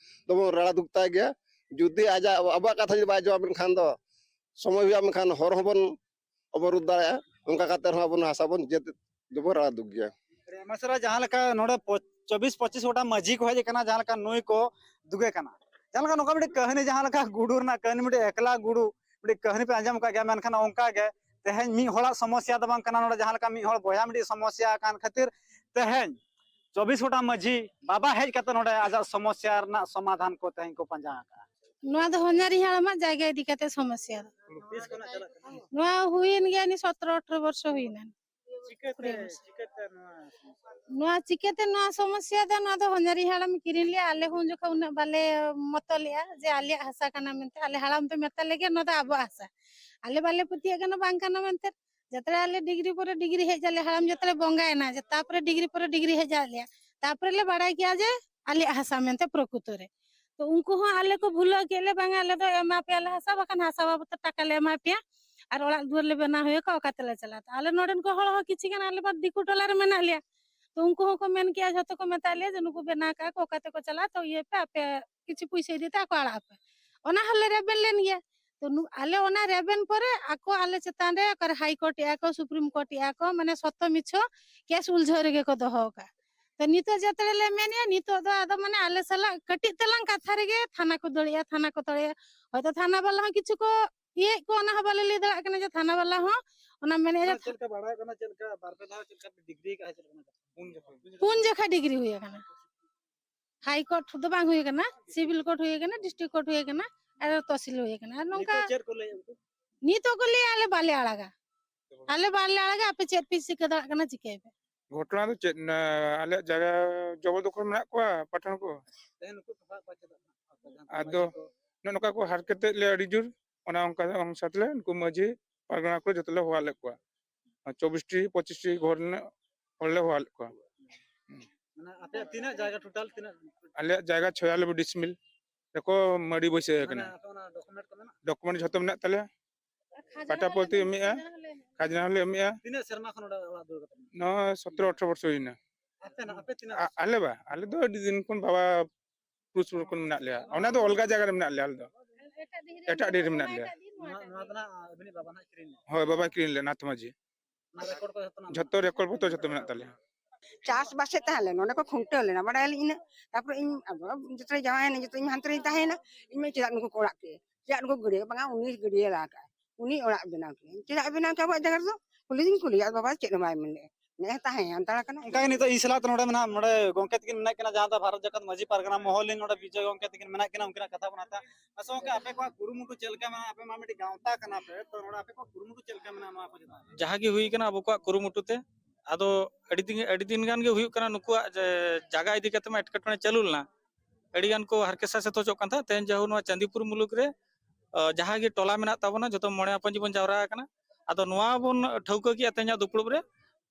ᱫᱚᱵᱚᱱ ᱨᱟᱲᱟ ᱫᱩᱜ ᱛᱟᱭ ᱜᱮᱭᱟ᱾ ᱡᱩᱫᱤ ᱟᱡᱟᱜ, ᱟᱵᱚᱣᱟᱜ ᱠᱟᱛᱷᱟ ᱡᱩᱫᱤ ᱵᱟᱭ ᱡᱚᱵᱟᱵ ᱞᱮᱱᱠᱷᱟᱱ ᱫᱚ ᱥᱚᱢᱚᱭ ᱦᱩᱭᱩᱜᱼᱟ, ᱢᱮᱱᱠᱷᱟᱱ ᱦᱚᱨ ᱦᱚᱸᱵᱚᱱ ᱚᱵᱚᱨᱳᱫᱷ ᱫᱟᱲᱮᱭᱟᱜᱼᱟ᱾ ᱚᱱᱠᱟ ᱠᱟᱛᱮ ᱨᱮᱦᱚᱸ ᱟᱵᱚ ᱱᱚᱣᱟ ᱦᱟᱥᱟ ᱵᱚᱱ ᱡᱮᱛ ᱫᱚᱵᱚᱱ ᱨᱟᱲᱟ ᱫᱩᱜ ᱜᱮᱭᱟ᱾ ᱟᱹᱰᱤ ᱟᱭᱢᱟ ᱥᱟᱨᱦᱟᱣ᱾ ᱡᱟᱦᱟᱸ ᱞᱮᱠᱟ ᱱᱚᱰᱮ ᱯᱚ-, ᱪᱚᱵᱵᱤᱥ ᱯᱚᱸᱪᱤᱥ ᱜᱚᱴᱟᱝ ᱢᱟᱹᱡᱷᱤ ᱠᱚ ᱦᱮᱡ ᱟᱠᱟᱱᱟ, ᱡᱟᱦᱟᱸ ᱞᱮᱠᱟ ᱱᱩᱭ ᱠᱚ ᱫᱩᱜᱮ ᱠᱟᱱᱟ, ᱡᱟᱦᱟᱸ ᱞᱮᱠᱟ ᱱᱚᱝᱠᱟ ᱢᱤᱫᱴᱤᱡ ᱠᱟᱹᱦᱱᱤ, ᱡᱟᱦᱟᱸ ᱞᱮᱠᱟ ᱜᱩᱰᱩ ᱨᱮᱱᱟᱜ ᱠᱟᱹᱦᱱᱤ, ᱢᱤᱫᱴᱤᱡ ᱮᱠᱞᱟ ᱜᱩᱰᱩ, ᱢᱤᱫᱴᱤᱡ ᱠᱟᱹᱦᱱᱤ ᱯᱮ ᱟᱸᱡᱚᱢ ᱟᱠᱟᱫ ᱜᱮᱭᱟ, ᱢᱮᱱᱠᱷᱟᱱ ᱚᱱᱠᱟ ᱜᱮ ᱛᱮᱦᱮᱧ ᱢᱤᱫ ᱦᱚᱲᱟᱜ ᱥᱚᱢᱚᱥᱥᱟ ᱫᱚ ᱵᱟᱝ ᱠᱟᱱᱟ᱾ ᱱᱚᱰᱮ ᱡᱟᱦᱟᱸ ᱞᱮᱠᱟ ᱢᱤᱫ ᱦᱚᱲ ᱵᱚᱭᱦᱟ ᱢᱤᱫᱴᱤᱡ ᱥᱚᱢᱚᱥᱥᱟ ᱟᱠᱟᱱ ᱠᱷᱟᱹᱛᱤᱨ ᱛᱮᱦᱮᱧ ᱪᱚᱵᱵᱤᱥ ᱜᱚᱴᱟᱝ ᱢᱟᱹᱡᱷᱤ ᱵᱟᱵᱟ ᱦᱮᱡ ᱠᱟᱛᱮ ᱱᱚᱰᱮ ᱟᱡᱟᱜ ᱥᱚᱢᱚᱥᱥᱟ ᱨᱮᱱᱟᱜ ᱥᱚᱢᱟᱫᱷᱟᱱ ᱠᱚ ᱛᱮᱦᱮᱧ ᱠᱚ ᱯᱟᱸᱡᱟ ᱟᱠᱟᱫᱼᱟ᱾ ᱱᱚᱣᱟ ᱫᱚ ᱦᱚᱧᱦᱟᱨᱤᱧ ᱦᱟᱲᱟᱢᱟᱜ ᱡᱟᱭᱜᱟ ᱤᱫᱤ ᱠᱟᱛᱮ ᱥᱚᱢᱚᱥᱥᱟ ᱫᱚ᱾ ᱛᱤᱥ ᱠᱷᱚᱱᱟᱜ ᱪᱟᱞᱟᱜ ᱠᱟᱱᱟ? ᱱᱚᱣᱟ ᱦᱩᱭᱮᱱ ᱜᱮᱭᱟ ᱱᱤ ᱥᱚᱛᱨᱚ ᱟᱴᱷᱨᱚ ᱵᱚᱨᱥᱚ ᱦᱩᱭᱱᱟ᱾ ᱪᱤᱠᱟᱹᱛᱮ, ᱠᱩᱲᱤ ᱵᱚᱪᱷᱚᱨ᱾ ᱪᱤᱠᱟᱹᱛᱮ ᱱᱚᱣᱟ ᱥᱚᱢᱚᱥᱥᱟ? ᱱᱚᱣᱟ ᱪᱤᱠᱟᱹᱛᱮ ᱱᱚᱣᱟ ᱥᱚᱢᱚᱥᱥᱟ ᱫᱚ, ᱱᱚᱣᱟ ᱫᱚ ᱦᱚᱧᱦᱟᱨᱤᱧ ᱦᱟᱲᱟᱢ ᱠᱤᱨᱤᱧ ᱞᱮᱜᱼᱟ᱾ ᱟᱞᱮ ᱦᱚᱸ ᱩᱱ ᱡᱚᱠᱷᱚᱱ ᱩᱱᱟᱹᱜ ᱵᱟᱞᱮ ᱢᱚᱛᱚ ᱞᱮᱜᱼᱟ ᱡᱮ ᱟᱞᱮᱭᱟᱜ ᱦᱟᱥᱟ ᱠᱟᱱᱟ ᱢᱮᱱᱛᱮ᱾ ᱟᱞᱮ ᱦᱟᱲᱟᱢ ᱫᱚ ᱢᱮᱛᱟ ᱞᱮᱜᱮ ᱱᱚᱣᱟ ᱫᱚ ᱟᱵᱚᱣᱟᱜ ᱦᱟᱥᱟ᱾ ᱟᱞᱮ ᱵᱟᱞᱮ ᱯᱟᱹᱛᱭᱟᱹᱜ ᱠᱟᱱᱟ ᱵᱟᱝ ᱠᱟᱱᱟ ᱢᱮᱱᱛᱮ᱾ ᱡᱟᱛᱨᱟ ᱟᱞᱮ ᱰᱤᱜᱽᱨᱤ ᱯᱚᱨᱮ ᱰᱤᱜᱽᱨᱤ ᱦᱮᱡ ᱟᱞᱮ, ᱦᱟᱲᱟᱢ ᱡᱟᱛᱨᱟ ᱵᱚᱸᱜᱟᱭᱮᱱᱟ, ᱡᱮ ᱛᱟᱯᱚᱨᱮ ᱰᱤᱜᱽᱨᱤ ᱯᱚᱨᱮ ᱰᱤᱜᱽᱨᱤ ᱦᱮᱡ ᱟᱞᱮᱭᱟ᱾ ᱛᱟᱯᱚᱨᱮ ᱞᱮ ᱵᱟᱲᱟᱭ ᱠᱮᱜᱼᱟ ᱡᱮ ᱟᱞᱮᱭᱟᱜ ᱦᱟᱥᱟ ᱢᱮᱱᱛᱮ ᱯᱨᱚᱠᱩᱛᱚ ᱨᱮ᱾ ᱛᱚ ᱩᱱᱠᱩ ᱦᱚᱸ ᱟᱞᱮ ᱠᱚ ᱵᱷᱩᱞᱟᱹᱣ ᱠᱮᱫ ᱞᱮ, ᱵᱟᱝᱟ ᱟᱞᱮ ᱫᱚ ᱮᱢᱟ ᱯᱮᱭᱟᱞᱮ ᱦᱟᱥᱟ, ᱵᱟᱠᱷᱟᱱ ᱦᱟᱥᱟ ᱵᱟᱵᱚᱫ ᱛᱮ ᱴᱟᱠᱟ ᱞᱮ ᱮᱢᱟ ᱯᱮᱭᱟ ᱟᱨ ᱚᱲᱟᱜ ᱫᱩᱣᱟᱹᱨ ᱞᱮ ᱵᱮᱱᱟᱣ ᱦᱩᱭ ᱟᱠᱚᱣᱟ, ᱚᱠᱟ ᱛᱮᱞᱮ ᱪᱟᱞᱟᱜᱼᱟ? ᱛᱚ ᱟᱞᱮ ᱱᱚᱰᱮᱱ ᱠᱚ ᱦᱚᱲ ᱦᱚᱸ ᱠᱤᱪᱷᱤ ᱜᱟᱱ ᱟᱞᱮ ᱢᱟ ᱫᱤᱠᱩ ᱴᱚᱞᱟ ᱨᱮ ᱢᱮᱱᱟᱜ ᱞᱮᱭᱟ, ᱛᱚ ᱩᱱᱠᱩ ᱦᱚᱸᱠᱚ ᱢᱮᱱ ᱠᱮᱜᱼᱟ, ᱡᱷᱚᱛᱚ ᱠᱚ ᱢᱮᱛᱟ ᱞᱮᱭᱟ ᱡᱮ ᱱᱩᱠᱩ ᱵᱮᱱᱟᱣ ᱠᱟᱜᱼᱟ ᱠᱚ, ᱚᱠᱟ ᱛᱮᱠᱚ ᱪᱟᱞᱟᱜᱼᱟ, ᱛᱚ ᱤᱭᱟᱹ ᱯᱮ ᱟᱯᱮ, ᱠᱤᱪᱷᱩ ᱯᱩᱭᱥᱟᱹ ᱤᱫᱤ ᱛᱮ ᱟᱠᱚ ᱟᱲᱟᱜ ᱟᱯᱮ᱾ ᱚᱱᱟ ᱦᱚᱸᱞᱮ ᱨᱮᱵᱮᱱ ᱞᱮᱱ ᱜᱮᱭᱟ᱾ ᱛᱚ ᱱᱩ-, ᱟᱞᱮ ᱚᱱᱟ ᱨᱮᱵᱮᱱ ᱯᱚᱨᱮ ᱟᱠᱚ ᱟᱞᱮ ᱪᱮᱛᱟᱱ ᱨᱮ ᱚᱠᱟᱨᱮ ᱦᱟᱭ ᱠᱳᱨᱴ ᱮᱜᱼᱟ ᱠᱚ, ᱥᱩᱯᱨᱤᱢ ᱠᱳᱨᱴ ᱮᱜᱼᱟ ᱠᱚ, ᱢᱟᱱᱮ ᱥᱚᱛᱛᱚ ᱢᱤᱪᱷᱚ ᱠᱮᱥ ᱩᱞᱡᱷᱟᱹᱣ ᱨᱮᱜᱮ ᱠᱚ ᱫᱚᱦᱚ ᱟᱠᱟᱫᱼᱟ᱾ ᱛᱚ ᱱᱤᱛᱚᱜ ᱡᱟᱛᱨᱟ ᱞᱮ ᱢᱮᱱᱮᱜᱼᱟ, ᱱᱤᱛᱚᱜ ᱫᱚ ᱟᱫᱚ ᱢᱟᱱᱮ ᱟᱞᱮ ᱥᱟᱞᱟᱜ ᱠᱟᱹᱴᱤᱡ ᱛᱟᱞᱟᱝ ᱠᱟᱛᱷᱟ ᱨᱮᱜᱮ ᱛᱷᱟᱱᱟ ᱠᱚ ᱫᱟᱹᱲᱮᱜᱼᱟ, ᱛᱷᱟᱱᱟ ᱠᱚ ᱫᱟᱹᱲᱮᱜᱼᱟ᱾ ᱦᱚᱭᱛᱚ ᱛᱷᱟᱱᱟ ᱵᱟᱞᱟ ᱦᱚᱸ ᱠᱤᱪᱷᱩ ᱠᱚ ᱤᱭᱟᱹᱭᱮᱫ ᱠᱚ, ᱚᱱᱟ ᱦᱚᱸ ᱵᱟᱞᱮ ᱞᱟᱹᱭ ᱫᱟᱲᱮᱭᱟᱜ ᱠᱟᱱᱟ ᱡᱮ ᱛᱷᱟᱱᱟ ᱵᱟᱞᱟ ᱦᱚᱸ ᱚᱱᱟ ᱢᱮᱱᱮᱫᱼᱟ ᱡᱮ ᱚᱱᱟ ᱪᱮᱫ ᱞᱮᱠᱟ ᱵᱟᱲᱟᱭ ᱠᱟᱱᱟ, ᱪᱮᱫ ᱞᱮᱠᱟ ᱵᱟᱨ ᱯᱮ ᱫᱷᱟᱣ ᱪᱮᱫ ᱞᱮᱠᱟ ᱯᱮ ᱰᱤᱜᱽᱨᱤ ᱠᱟᱜᱼᱟ, ᱪᱮᱫ ᱞᱮᱠᱟ ᱯᱩᱱ ᱡᱚᱠᱷᱚᱱ? ᱯᱩᱱ ᱡᱚᱠᱷᱟ ᱰᱤᱜᱽᱨᱤ ᱦᱩᱭ ᱟᱠᱟᱱᱟ᱾ ᱦᱟᱭ ᱠᱳᱨᱴ ᱫᱚ ᱵᱟᱝ ᱦᱩᱭ ᱟᱠᱟᱱᱟ, ᱥᱤᱵᱤᱞ ᱠᱳᱨᱴ ᱦᱩᱭ ᱟᱠᱟᱱᱟ, ᱰᱤᱥᱴᱨᱤᱠᱴ ᱠᱳᱨᱴ ᱦᱩᱭ ᱟᱠᱟᱱᱟ, ᱟᱨ ᱛᱚᱦᱥᱤᱞ ᱦᱩᱭ ᱟᱠᱟᱱᱟ᱾ ᱟᱨ ᱱᱚᱝᱠᱟ ᱱᱤᱛᱚᱜ ᱪᱮᱫ ᱠᱚ ᱞᱟᱹᱭᱟ ᱩᱱᱠᱩ? ᱱᱤᱛᱚᱜ ᱠᱚ ᱞᱟᱹᱭᱟ ᱟᱞᱮ ᱵᱟᱞᱮ ᱟᱲᱟᱜᱟ, ᱟᱞᱮ ᱵᱟᱞᱮ ᱟᱲᱟᱜᱟ, ᱟᱯᱮ ᱪᱮᱫ ᱯᱮ ᱪᱤᱠᱟᱹ ᱫᱟᱲᱮᱭᱟᱜ ᱠᱟᱱᱟ ᱪᱤᱠᱟᱹᱭ ᱯᱮ᱾ ᱜᱷᱚᱴᱚᱱᱟ ᱫᱚ ᱪᱮᱫ, ᱱᱟ-, ᱟᱞᱮᱭᱟᱜ ᱡᱟᱭᱜᱟ ᱡᱚᱵᱚᱨ ᱫᱚᱠᱷᱚᱞ ᱢᱮᱱᱟᱜ ᱠᱚᱣᱟ ᱯᱟᱴᱷᱟᱱ ᱠᱚ᱾ ᱛᱮᱦᱮᱧ ᱱᱩᱠᱩ ᱠᱚ ᱥᱟᱵ ᱠᱚᱣᱟ ᱪᱮᱫᱟᱜ? ᱟᱫᱚ ᱱᱚᱜᱼᱚ ᱱᱚᱝᱠᱟ ᱠᱚ ᱦᱟᱨᱠᱮᱛᱮᱫ ᱞᱮᱭᱟ ᱟᱹᱰᱤ ᱡᱳᱨ, ᱚᱱᱟ ᱚᱱᱠᱟ ᱚᱱᱥᱟᱛ ᱞᱮ ᱱᱩᱠᱩ ᱢᱟᱹᱡᱷᱤ ᱯᱟᱨᱜᱟᱱᱟ ᱠᱚ ᱡᱚᱛᱚ ᱞᱮ ᱦᱚᱦᱚ ᱞᱮᱫ ᱠᱚᱣᱟ᱾ ᱪᱚᱵᱵᱤᱥ ᱴᱤ ᱯᱚᱸᱪᱤᱥ ᱴᱤ ᱜᱷᱚᱨ ᱨᱮᱱᱟᱜ ᱦᱚᱲ ᱞᱮ ᱦᱚᱦᱚ ᱞᱮᱫ ᱠᱚᱣᱟ᱾ ᱢᱟᱱᱮ ᱟᱯᱮᱭᱟᱜ ᱛᱤᱱᱟᱹᱜ ᱡᱟᱭᱜᱟ, ᱴᱳᱴᱟᱞ ᱛᱤᱱᱟᱹᱜ? ᱟᱞᱮᱭᱟᱜ ᱡᱟᱭᱜᱟ ᱪᱷᱚᱭᱟᱞᱚᱵᱵᱳᱭ ᱰᱤᱥᱢᱤᱞ ᱨᱮᱠᱚ ᱢᱟᱹᱲᱤ ᱵᱟᱹᱭᱥᱟᱹᱣ ᱢᱟᱱᱮ ᱠᱟᱱᱟ᱾ ᱟᱯᱮ ᱚᱱᱟ ᱰᱚᱠᱩᱢᱮᱱᱴ ᱠᱚ ᱢᱮᱱᱟᱜᱼᱟ? ᱰᱚᱠᱩᱢᱮᱱᱴ ᱡᱷᱚᱛᱚ ᱢᱮᱱᱟᱜ ᱛᱟᱞᱮᱭᱟ᱾ ᱯᱟᱴᱟ ᱯᱚᱛᱤ ᱮᱢᱮᱜᱼᱟ, ᱠᱷᱟᱡᱽᱱᱟ ᱦᱚᱸᱞᱮ ᱮᱢᱮᱜᱼᱟ᱾ ᱛᱤᱱᱟᱹᱜ ᱥᱮᱨᱢᱟ ᱠᱷᱚᱱ ᱱᱚᱰᱮ ᱚᱲᱟᱜ ᱫᱩᱣᱟᱹᱨ ᱠᱟᱛᱮ ᱢᱮᱱᱟᱜᱼᱟ? ᱱᱚᱣᱟ ᱥᱚᱛᱨᱚ ᱟᱴᱷᱨᱚ ᱵᱚᱨᱥᱚ ᱦᱩᱭᱱᱟ᱾ ᱟᱯᱮ ᱱᱟ-, ᱟᱯᱮ ᱛᱤᱱᱟᱹᱜ ᱟ-, ᱵᱚᱨᱥᱚ? ᱟᱞᱮ ᱵᱟ, ᱟᱞᱮ ᱫᱚ ᱟᱹᱰᱤ ᱫᱤᱱ ᱠᱷᱚᱱ ᱵᱟᱵᱟ ᱯᱩᱨᱩᱥ ᱯᱩᱨᱩᱥ ᱠᱷᱚᱱ ᱢᱮᱱᱟᱜ ᱞᱮᱭᱟ᱾ ᱚᱱᱟ ᱫᱚ ᱚᱞᱜᱟ ᱡᱟᱭᱜᱟ ᱨᱮ ᱢᱮᱱᱟᱜ ᱞᱮᱭᱟ ᱟᱞᱮ ᱫᱚ᱾ ᱮᱴᱟᱜ ᱰᱤᱦᱤ ᱨᱮ ᱢᱮᱱᱟᱜ ᱞᱮᱭᱟ᱾ ᱱᱚᱣᱟ, ᱱᱚᱣᱟ ᱫᱚ ᱱᱟᱜ ᱟᱹᱵᱤᱱᱤᱡ ᱵᱟᱵᱟ ᱱᱟᱜ ᱠᱤᱨᱤᱧ ᱞᱮᱫᱟ? ᱦᱳᱭ, ᱵᱟᱵᱟᱭ ᱠᱤᱨᱤᱧ ᱞᱮᱫᱟ, ᱱᱟᱛᱷ ᱢᱟᱹᱡᱷᱤ᱾ ᱚᱱᱟ ᱨᱮᱠᱚᱨᱰ ᱠᱚ ᱡᱷᱚᱛᱚ ᱱᱟᱜ ᱡᱷᱚᱛᱚ ᱨᱮᱠᱚᱨᱰ ᱯᱚᱛᱨᱚ ᱡᱷᱚᱛᱚ ᱢᱮᱱᱟᱜ ᱛᱟᱞᱮᱭᱟ᱾ ᱪᱟᱥ ᱵᱟᱥᱮᱫ ᱛᱟᱦᱮᱸ ᱞᱮᱱᱟ, ᱱᱚᱸᱰᱮ ᱠᱚ ᱠᱷᱩᱱᱴᱟᱹᱣ ᱞᱮᱱᱟ, ᱵᱟᱰᱟᱭᱟᱞᱤᱧ ᱤᱱᱟᱹᱜ᱾ ᱛᱟᱨᱯᱚᱨᱮ ᱤᱧ ᱟᱫᱚ ᱡᱚᱛᱚ ᱡᱟᱶᱟᱭᱮᱱᱟ, ᱡᱚᱛᱚ ᱤᱧ ᱦᱟᱱᱛᱮ ᱨᱤᱧ ᱛᱟᱦᱮᱸᱭᱮᱱᱟ᱾ ᱤᱧ ᱢᱮᱱ, "ᱪᱮᱫᱟᱜ ᱱᱩᱠᱩ ᱠᱚ ᱚᱲᱟᱜ ᱠᱮᱫ? ᱪᱮᱫᱟᱜ ᱱᱩᱠᱩ ᱜᱟᱹᱰᱭᱟᱹ?" ᱵᱟᱝᱟ, ᱩᱱᱤ ᱜᱟᱹᱰᱭᱟᱹ ᱞᱟ ᱠᱟᱜᱼᱟ, ᱩᱱᱤ ᱚᱲᱟᱜ ᱵᱮᱱᱟᱣ ᱠᱮᱫᱟ᱾ "ᱪᱮᱫᱟᱜ ᱮ ᱵᱮᱱᱟᱣ ᱠᱮᱫᱟ ᱟᱵᱚᱣᱟᱜ ᱡᱟᱭᱜᱟ ᱨᱮᱫᱚ?" ᱠᱩᱞᱤ ᱫᱩᱧ ᱠᱩᱞᱤᱭᱟ, ᱟᱫᱚ ᱵᱟᱵᱟ ᱪᱮᱫ ᱦᱚᱸ ᱵᱟᱭ ᱢᱮᱱ ᱞᱮᱫᱼᱟ᱾ ᱱᱮᱜᱼᱮ ᱛᱟᱦᱮᱸ ᱦᱟᱛᱟᱲ ᱠᱟᱱᱟ᱾ ᱚᱱᱠᱟ ᱜᱮ ᱱᱤᱛᱚᱜ ᱤᱧ ᱥᱟᱞᱟᱜ ᱛᱮ ᱱᱚᱰᱮ ᱢᱮᱱᱟᱜ, ᱱᱚᱰᱮ ᱜᱚᱢᱠᱮ ᱛᱟᱹᱠᱤᱱ ᱢᱮᱱᱟᱜ ᱠᱤᱱᱟ, ᱡᱟᱦᱟᱸ ᱫᱚ ᱵᱷᱟᱨᱚᱛ ᱡᱟᱠᱟᱛ ᱢᱟᱹᱡᱷᱤ ᱯᱟᱨᱜᱟᱱᱟ ᱢᱚᱦᱚᱞ ᱨᱮᱱ ᱱᱚᱰᱮ ᱵᱤᱡᱚᱭ ᱜᱚᱢᱠᱮ ᱛᱟᱹᱠᱤᱱ ᱢᱮᱱᱟᱜ ᱠᱤᱱᱟ, ᱩᱱᱠᱤᱱᱟᱜ ᱠᱟᱛᱷᱟ ᱵᱚᱱ ᱦᱟᱛᱟᱣᱟ᱾ ᱟᱪᱪᱷᱟ ᱜᱚᱢᱠᱮ, ᱟᱯᱮ ᱠᱚᱣᱟᱜ ᱠᱩᱨᱩᱢᱩᱴᱩ ᱪᱮᱫ ᱞᱮᱠᱟ ᱢᱮᱱᱟᱜᱼᱟ? ᱟᱯᱮ ᱢᱟ ᱢᱤᱫᱴᱤᱡ ᱜᱟᱶᱛᱟ ᱠᱟᱱᱟ ᱯᱮ, ᱛᱚ ᱱᱚᱰᱮ ᱟᱯᱮ ᱠᱚᱣᱟᱜ ᱠᱩᱨᱩᱢᱩᱴᱩ ᱪᱮᱫ ᱞᱮᱠᱟ ᱢᱮᱱᱟᱜᱼᱟ ᱱᱚᱣᱟ ᱠᱚ ᱪᱮᱛᱟᱱ ᱨᱮ? ᱡᱟᱦᱟᱸ ᱜᱮ ᱦᱩᱭ ᱠᱟᱱᱟ ᱟᱵᱚ ᱠᱚᱣᱟᱜ ᱠᱩᱨᱩᱢᱩᱴᱩ ᱛᱮ, ᱟᱫᱚ ᱟᱹᱰᱤ ᱫᱤᱱ, ᱟᱹᱰᱤ ᱫᱤᱱ ᱜᱟᱱ ᱜᱮ ᱦᱩᱭᱩᱜ ᱠᱟᱱᱟ ᱱᱩᱠᱩᱣᱟᱜ ᱡᱮ ᱡᱟᱭᱜᱟ ᱤᱫᱤ ᱠᱟᱛᱮ ᱢᱟ ᱮᱴᱠᱮᱴᱚᱬᱮ ᱪᱟᱹᱞᱩ ᱞᱮᱱᱟ, ᱟᱹᱰᱤ ᱜᱟᱱ ᱠᱚ ᱦᱟᱨᱠᱮᱛ ᱥᱟᱥᱮᱛ ᱦᱚᱪᱚᱜ ᱠᱟᱱ ᱛᱟᱦᱮᱸᱫ᱾ ᱛᱮᱦᱮᱧ ᱡᱟᱦᱳ ᱱᱚᱣᱟ ᱪᱟᱸᱫᱤᱯᱩᱨ ᱢᱩᱞᱩᱠ ᱨᱮ, ᱟᱸ, ᱡᱟᱦᱟᱸ ᱜᱮ ᱴᱚᱞᱟ ᱢᱮᱱᱟᱜ ᱛᱟᱵᱚᱱᱟ, ᱡᱚᱛᱚ ᱢᱚᱬᱮ ᱦᱚᱯᱚᱱ ᱡᱤᱵᱚᱱ ᱡᱟᱣᱨᱟ ᱟᱠᱟᱱᱟ᱾ ᱟᱫᱚ ᱱᱚᱣᱟ ᱵᱚᱱ ᱴᱷᱟᱹᱣᱠᱟᱹ ᱠᱮᱜᱼᱟ ᱛᱮᱦᱮᱧᱟᱜ ᱫᱩᱯᱲᱩᱵ ᱨᱮ,